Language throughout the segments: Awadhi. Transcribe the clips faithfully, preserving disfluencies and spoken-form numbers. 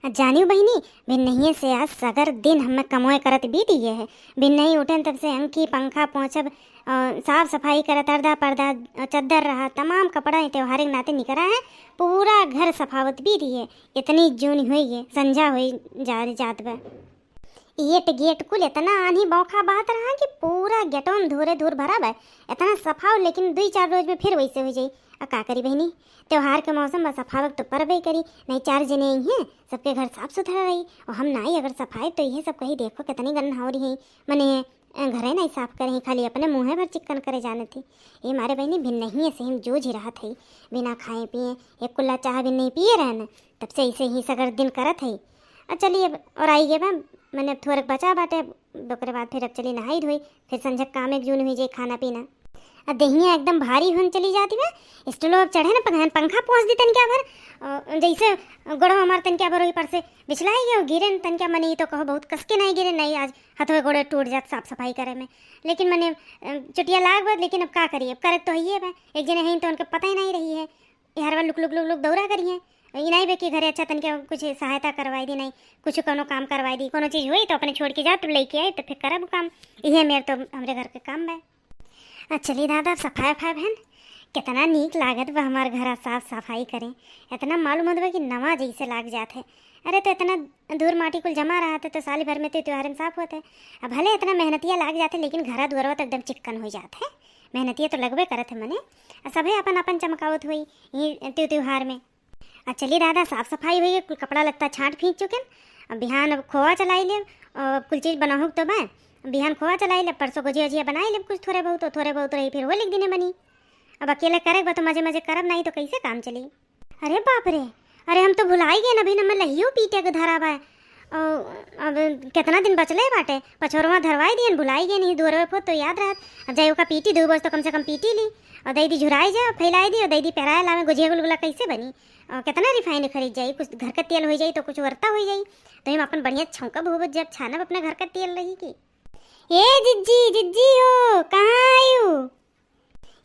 आ जानियो बहिनी, भिन्नहिए से आज सगर दिन हमें कमोए करत बीत गए है। भिन्नही उठन तब से अंकी पंखा पोंछब, अ, साफ सफाई करत, अर्धा पर्दा, अ, चद्दर रहा, तमाम कपड़ा त्योहार के नाते निकरा है। पूरा घर सफावत बीत गए, इतनी जून हुई गए, संझा हुई जा, जात बा। येट गेट कुल इतना आन्ही बौखा बहत रहा कि पूरा गेटवा में धूरे धूर भरा बा। इतना सफाव, लेकिन दुई चार रोज में फिर वैसे हो जाई। आ का करी बहिनी, त्योहार के मौसम बा, सफावक तो परबे करी, नहीं चार जने आई हैं, सबके घर साफ सुथरा रही, और हम नाई अगर सफाई तो यह सब कही, "देखो कितनी गंधावरी है, मने अ, घरे नहीं साफ करे हैं, खाली अपने मुँहे भर चिक्कन करे जाने थे।" ये मारे बहिनी भिन्नही से हम जूझ ही रहत है, बिना खाए पिए एक कुल्ला चाह भी नहीं पिए रहन, तब से ऐसे ही सगर दिन करत है। आ चलिए अब और आई गए बा, मने अब थोड़क बचा बाटे, ओकरे बाद फिर अब चली नहाई धोई, फिर संझक काम एक जून हुई जाई खाना पीना। आ देहिया एकदम भारी होन चली जाती बा, स्टूलो अब चढ़े ना पंखा, पंखा पोंछ दी तनिका भर, अ, जैसे गोड़वा हमार तनिका भर वही पर से बिछलाई गयो, गिरे न तनिका मने ई तो कहो बहुत कसके नहीं गिरे, नहीं आज हथवे गोड़े टूट जात साफ सफाई करे में। लेकिन मने, अ, चुटिया लाग बा, लेकिन अब का करी, अब करे तो हइये बा। एक जने हैं तो उनके पता ही नहीं रही है, ये हर बार लुक लुक लुक लुक दौरा करी है। ई नहीं बे कि घरे अच्छा तनिका कुछ सहायता करवाई दी, नहीं कुछ कोनो काम करवाई दी, कोनो चीज हुई तो अपने छोड़ के जा, तब लेके आई तो फिर करब काम। इहे मेर तो हमरे घर के काम बा। आ चली दादा, सफाई उफाई बहन, कितना नीक लागत बा हमार घरा साफ सफाई करे, इतना मालूम होत बा कि नवा जैसे लाग जात है। अरे तो इतना धूर माटी कुल जमा रहत है तो साल भर में तो त्योहार में साफ होत है। अब भले इतना मेहनतिया लाग जात है लेकिन घरा दुआरवा तो एकदम चिक्कन हो जात है। मेहनतिया तो लगबे करत है मने, आ सभे अपन अपन चमकावत होई ये त्यो त्योहार में। आ चली दादा, साफ सफाई होई, कुल कपड़ा लत्ता छांट फींच चुकेन। अब बिहान अब खोआ चलाई लेब, और कुल चीज बनाहुक तो बा। बिहान खोआ चलाई लेब, परसों गोजिया ओजिया बनाई लेब कुछ थोड़े बहुत, और थोड़े बहुत रही फिर होली के दिने बनी। अब अकेले करे के बा तो मजे मजे करब, नहीं तो कैसे काम चली। अरे बाप रे, अरे हम तो भुलाई गए, अभी न मैं लहियो पीटे के धरा बा। और अब कितना दिन बचले बाटे, पछोरवा धरवाई दियन, भुलाई गए नहीं, दुअरवे पोत तो याद रहत। अब जाई ओका पीटी, दू बोझ तो कम से कम पीटी ली, और दई दी झुराई जा, फैलाई दी, और दई दी पेराए लावे, गोजिया गुलगुला कैसे बनी? और कितना रिफाइन खरीद जाई, कुछ घर का तेल हो जाई तो कुछ वर्ता हो जाई, तो हम अपन बढ़िया छौंका भूबत जब छानब अपने घर का तेल रही की। ए जिज्जी, जिज्जी हो, कहाँ आयु?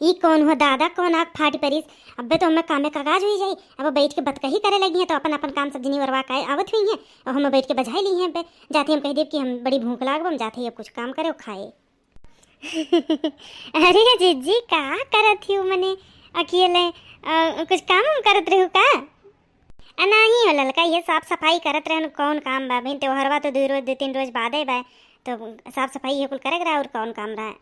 ई कौन हो दादा, कौन आग फाटी परिस? अब्बे तो हमें कामे कागाज हुई जाई। अब बैठ के बतकही करे लगी है तो अपन अपन काम सब जनी वरवा के आवत हुई है, और हम बैठ के बजाई ली हैं। अब्बे जाते हम कह देब कि हम बड़ी भूख लाग बा, हम जाते ही अब कुछ काम करे और खाए। अरे जिज्जी, का करत हियो मने अकेले? अ, कुछ काम हम करत रहू का? आ नाही हो ललका, ये साफ सफाई करत रहन, कौन काम बा? अभी त्योहरवा तो दू रोज, दू तीन रोज बादे बा, तो साफ सफाई ये कुल करे के रहा, और कौन काम रहा?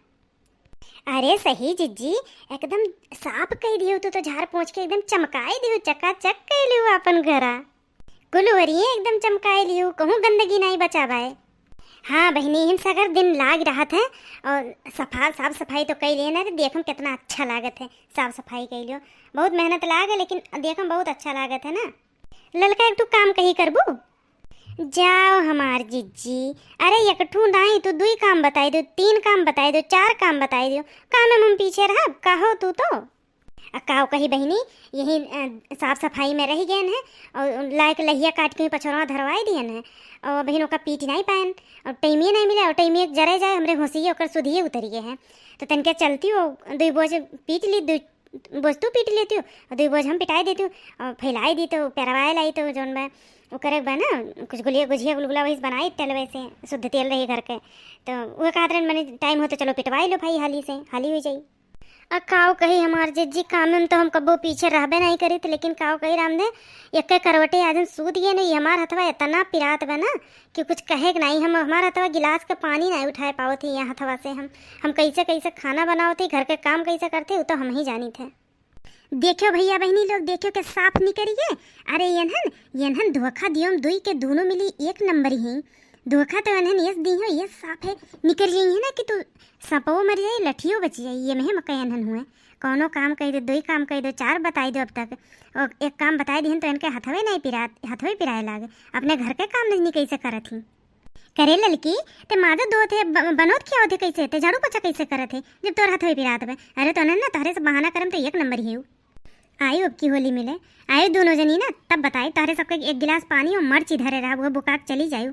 अरे सही जिज्जी, एकदम साफ कई दियो तू तो, झाड़ पोंछ के एकदम चमकाई दियो, चकाचक कई लियो अपन घरा। कुल ओरिये एकदम चमकाई लियो, कहूँ गंदगी नहीं बचा बाय। हाँ बहिनी, हम सगर दिन लाग रहत है और सफा-, साफ सफाई तो कई लिए ना, तो देखम कितना अच्छा लागत है, साफ सफाई कई लियो। बहुत मेहनत लाग है, लेकिन देखम बहुत अच्छा लागत है ना। ललका, एक ठू काम कही करबू? जाओ हमार जिज्जी, अरे एक ठू नाई तू दुई काम बताई दो, तीन काम बताई दो, चार काम बताई दो, काम में हम पीछे रहब, कहो तू तो। आ काव कही बहिनी, यही, अ, साफ सफाई में रही गए हैं और लायक लहिया काट के पछोरवा धरवाई दिए हैं, और बहिन ओका पीट नहीं पाएन, और टाइमिए नहीं मिले, और टाइमिए जरे जाए हमरे होशिये ओकर सुधिये उतरी गए हैं। तो तनके चलती हो, दुई बोझ पीट ली, दुई बोझ तू पीट लेती हो और दुई बोझ हम पिटाई देती हो, और फैलाई दी तो पेरवाए लाई तो जौन बा, वो करे बा ना, कुछ गुलिया गुझिया गुलगुला वही से बनाई, तेल वैसे शुद्ध तेल रही घर के। तो वो कहत रहन, मैंने टाइम हो तो चलो पिटवाई लो भाई, हाली से हाली हो जाई। आ काव कही हमार जिज्जी, काम में तो हम कब्बो पीछे रहबे नहीं करी थे, लेकिन काव कही रामदे, एक करवटे आज हम सूत गए नहीं, हमार हथवा इतना पिरात बा ना कि कुछ कहे के नहीं। हम, हमार हथवा गिलास के पानी नहीं उठाए पावत ही यहाँ हथवा से। हम, हम कैसे कैसे खाना बनावत ही, घर के काम कैसे करते, वो तो हम ही जानी थे। देखो भैया बहिनी लोग, देखो के साफ निकरी है। अरे येनहन, येनहन धोखा दियो हम दुई के, दोनों मिली एक नंबर ही। धोखा तो येनहन यस दी हो, यस साफ है, निकरी है ना कि तू सपवो मर जाई, लठियो बच जाई। ये में मक्का येनहन हुए, कौनो काम कह दो, दुई काम कह दो, चार बताई दो अब तक। और एक काम बताई दिहन तो इनके हथवे नहीं पिरा, हथवे पिराए लागे, अपने घर के काम नहीं कैसे करत ही। करे ललकी, ते माजत धोत है, ब-, बनोत खियावत है कैसे, ते झाड़ू पोछा कैसे करत है, जब तोर हथवे पिरात बे? अरे तो ना, तोहरे से बहाना करम तो एक नंबर ही हूँ। आयु अब की होली मिले, आयु दोनों जनी ना, तब बताई, तोहरे सबके एक गिलास पानी और मर्ची धरे रहा, वो बुका के चली जायु।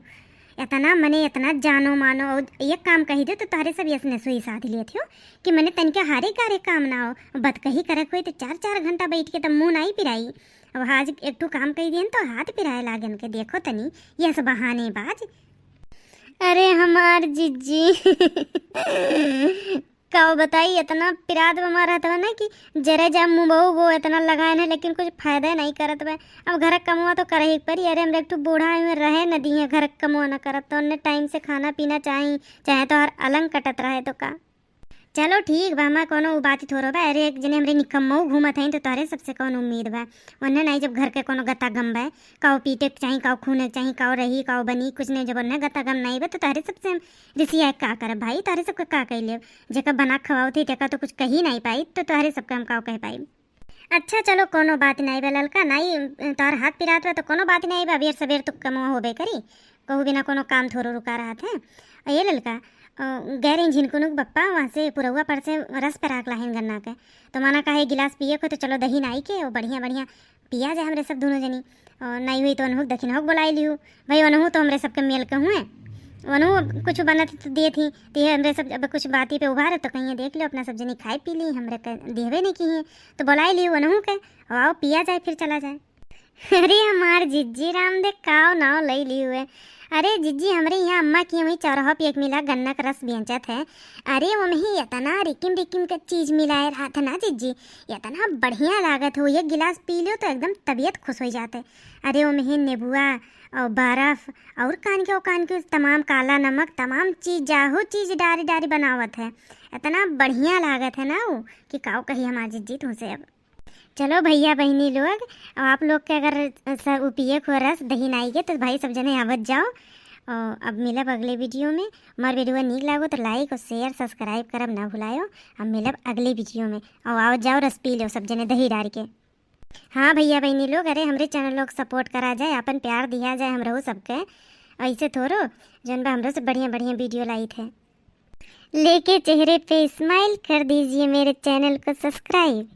इतना मने, इतना जानो मानो, और एक काम कही दे तो तोहरे सब यस ने सुई साध लिए थियो कि मने तनिका हारे कारे काम ना हो, बतकही करे कोई तो चार चार घंटा बैठ के तब मुँह नहीं पिराई। अब आज एक ठो काम कइ दियन तो हाथ पिराए लागन के, देखो तनी, यस बहानेबाज। अरे हमार जिज्जी, का बताई, इतना पिरात बा हमार हथवा ना कि जरे जा मुँह बहू वो इतना लगाए ना, लेकिन कुछ फायदा नहीं करत बा। अब घर क कमवा तो करही के परी। अरे हमरे एक ठो बूढ़ा है, रहे न दिए घर क कमवा न करत, तो उन्हें टाइम से खाना पीना चाही, चाहे तो हर अलंग कटत रहे तो का। चलो ठीक बा, हमार कोनो उ बात थोड़ो बा। अरे एक जने हमरे निकम्मो घूमत हैं तो तोहरे सबसे कौन उम्मीद बा? उन्हें नहीं, जब घर के कोनो गता गम बा, काओ पीटे के चाही, काओ खूने के चाही, काओ रही, काओ बनी, कुछ नहीं, जब उन्हें गता गम नहीं बा तो तोहरे सबसे हम रिसिया का करब भाई, तोहरे सबके का कह लेब? जेकर बना खवाओ थी तेकर तो कुछ कही नहीं पाई, तो तोहरे सबके हम काओ कह पाई? अच्छा चलो कोनो बात नहीं बा ललका, नहीं तोहर हाथ पिरात बा तो कोनो बात नहीं बा, अबेर सबेर तो कमवा होबे करी, कहू बिना कोनो काम थोड़ो रुका रहत है। अ, ये ललका, अ, गए रही झिनकुनुक बप्पा, वहाँ से पुरौआ पर से रस पेराक लाहिन गन्ना के, तो माना काहे गिलास पिए को, तो चलो दही नाई के, वो बढ़िया बढ़िया पिया जाए हमरे सब दोनों जनी। अ, नाई हुई तो वनहू दखिनहू के बुलाई लिहू, भाई वनहू तो हमरे सबके मेल के हुए, वनहू कुछ बनत तो दिए थी, तो ये हमरे सब अब कुछ बाती पे उभार तो कहिए देख लो अपना सब जनी खाए पी ली, हमरे के देहबे नहीं की है, तो बुलाई लिहू वनहू के, अब आओ पिया जाए फिर चला जाए। अरे हमार जिज्जी राम दे काव नाव लई ली हुए। अरे जिज्जी, हमरे यहाँ अम्मा की वही चौराहा पे एक मिला गन्ना का रस बेचत है। अरे ओमही इतना रिकिम रिकिम का चीज मिलाए रहत है ना जिज्जी, इतना बढ़िया लागत हो, एक गिलास पी लो तो एकदम तबीयत खुश हो जात है। अरे ओमही नेबुआ और बर्फ और कान के, कान के तमाम काला नमक, तमाम चीज, जाहो चीज डारी डारी बनावत है, इतना बढ़िया लागत है ना वो कि काव कही हमार जिज्जी तुमसे। अब चलो भैया बहिनी लोग, अब आप लोग के अगर स-, उ पिए को रस दही नाई के, तो भाई सब जने आवत जाओ। और अब मिलब अगले वीडियो में। हमार वीडियो नीक लागो तो like और share, subscribe करब ना भुलायो। अब मिलब अगले वीडियो में। और आवत जाओ रस पी लो सब जने दही डार के। हाँ भैया बहिनी लोग, अरे हमरे चैनल लोग सपोर्ट करा जाए, आपन प्यार दिया जाए हमरो सबके। ऐसे थोड़ो जौन बा हमरो से बढ़िया बढ़िया वीडियो लाई थे। लेके चेहरे पे स्माइल कर दीजिए मेरे चैनल को सब्सक्राइब।